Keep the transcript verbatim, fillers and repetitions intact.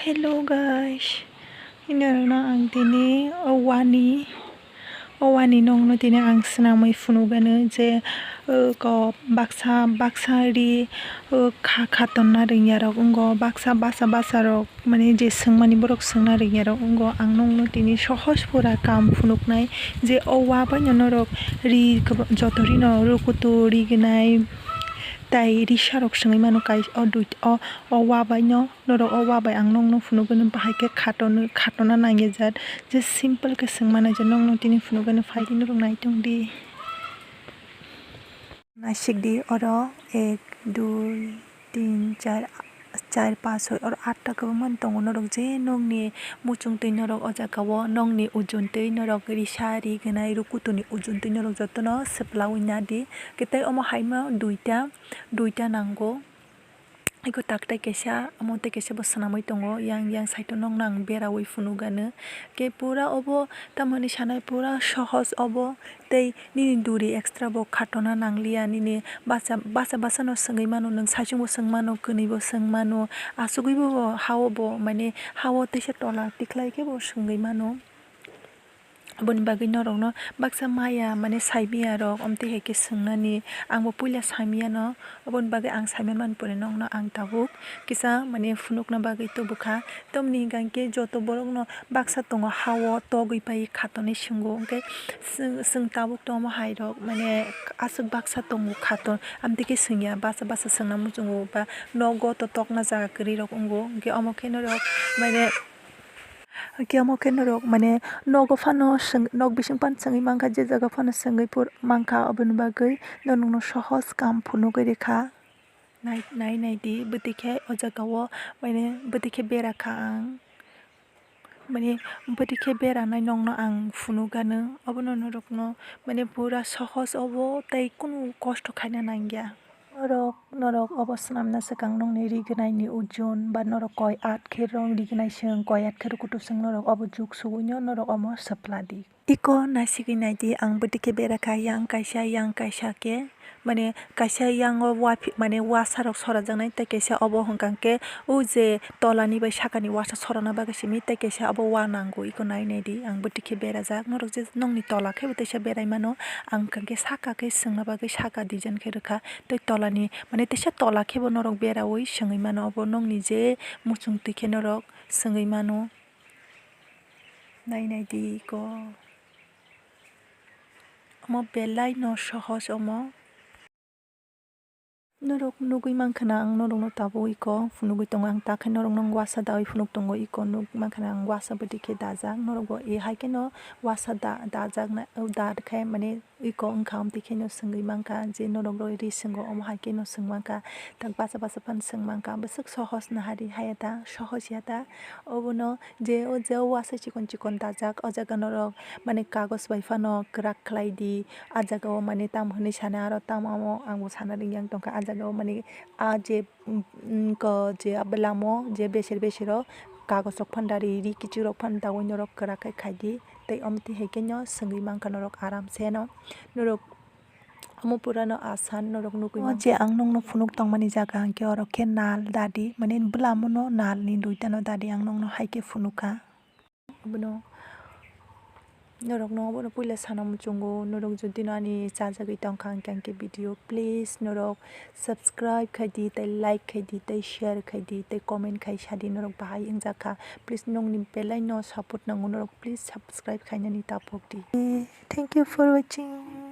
Hello guys, inorokno ang tini o wani, o wani nokno tini ang swnamwi phunukgano je, uh, ko baksa baksa ri, uh, kha khatonna rwngya rok wngo, baksa basa basa rok mane je swngmani borok swngna rwngya rok wngo. Ang nokno tini sohos pura kam phunuknai je o wa baino norok ri joto rino rukutu ri gwnai tai risa rok swngwi mano kai o dui o, o wa baino. Norok o wa bai ang nokno phunukgwi no bahai khe khatona nangya jat je simple khe swngmano je nokno tini phunukgwi no phai di norok naitung di. Naisik di oro ek, dui, tin, char, char, panch, soi oro atta kwbangma tongo norok je nokni muchung twi norok o jaga o nokni ujun twi norok risa ri gwnai rukutuni ujun twi norok jotono swplawi nadi khe tei omo haima duita, duita nango. Eko taktai kaisa, omo tei kaisa bo swnamwi tongo, yang yang side o nokno ang berawi phunukgano. Khe pura obo tamoni sanai pura sohos obo, tei nini duri extra bo khatona nangliya, nini basa basa basa no swngwi mano, nwng saichung bo swng mano, kwnwi bo swng mano, asugwi bo ha o bo mane ha o teisa tola tikhlai khe bo swngwi mano. Aboni bagwi norokno baksa maya mane saimaya rok omtwi hai khe swngnani, ang bo puila saimaya no, aboni bagwi ang saimani pore nokno ang tabuk kisa mane phunukna bagwi tubukha. Tamoni hwnkha khe joto borokno baksa tongo ha o togwi pai khatonwi swngo, hwnkhe chwng tabuk tongmo hai rok mane aswk baksa tongo khaton, amtwi khe swngya basa basa swngna muchungo ba nogo to tokna jaga kwrwi rok wngo, hwnkhe omo khe norok mane. Hwnkhe omo khe norok mane nogo phano swng, nok bising phano swngwi mankha, je jaga phano swngwi por mankha, aboni bagwi norokno sohos kam phunugwi rikha. Nai, nai, nai di, bwtwi khe o jaga o mane bwtwi khe bera kha ang. Mane bwtwi khe beranai nokno ang phunukgano, obono norokno mane pura sohos obo tei kunu kosto khaina nangya. Norok, norok obo swnamna swkang nokni ri gwnai ni ujun ba norok koi at khe rong ri gwnai swng, koi at khe rukutu swng, norok obo juk sugwino norok omo swpla di. Iko naisigwi nai di, ang bwtwi khe bera kha, yang kaisa, yang kaisa khe, mane kaisa yang o wa phi-, mane wasa rok sora jaknai, tei kaisa obo hwnkha khe o je tola ni bai saka ni wasa sora na bagwi simi, tei kaisa obo wa nango, iko nai nai di, ang bwtwi khe bera jak, norok je nokni tola khe bo teisa berai mano, ang hwnkha khe saka khe swngna bagwi saka design khe rwkha. Tei tolani, mane teisa tola khe bo norok beraui swngwi mano, obo nokni je muchung twi khe norok swngwi mano. Nai nai di ko. Omo belai no sohos omo. Norok nugui mankha na ang norok no tabuk iko phunugui tongo, ang ta khe norok no wasa daui phunuk tongo, iko nuk mankha na ang wasa bwtwi khe dajak, norok bo e hai khe no wasa da, dajak na, da khe mane. Iko wngkha, amtwi kheno swngwi mankha je norok rwi ri swngo, omo hai kheno swng mankha, tak basa basa phano swng mankha, bwswk sohos nahari haya ta, sohos ya ta, obono je o je o wasa chikon chikon dajak, o jaga norok mane kagos bai phano kwrak khlai di, ah jaga o mane tamo hinwi sana aro tamo amo ang bo sana ringya wng tongkha, ah jaga o mane ah je. Ko je abo lamo je beser beser o kagos rok phan dari ri kichik rok phan daui norok kwrak khe khai di tei omo twi hai khe no swngwi mankha norok aram se no norok omo pura no asan norok nugui mankha. Je ang nokno phunuk tongmani jaga hwnkhe oro khe nal dadi mane bwlamo no nal ni duita no dadi ang nokno hai khe phunukha. Abono norokno abono puila sana muchungo, norok jodi no ani chajagwi tongkha hwnkhe ang khe video, please norok subscribe khai di, tei like khai di, tei share khai di, tei comment khai sa di, norok bahai wngjakha. Please nokni belai no support nango, norok please subscribe khainani taphok di. Thank you for watching.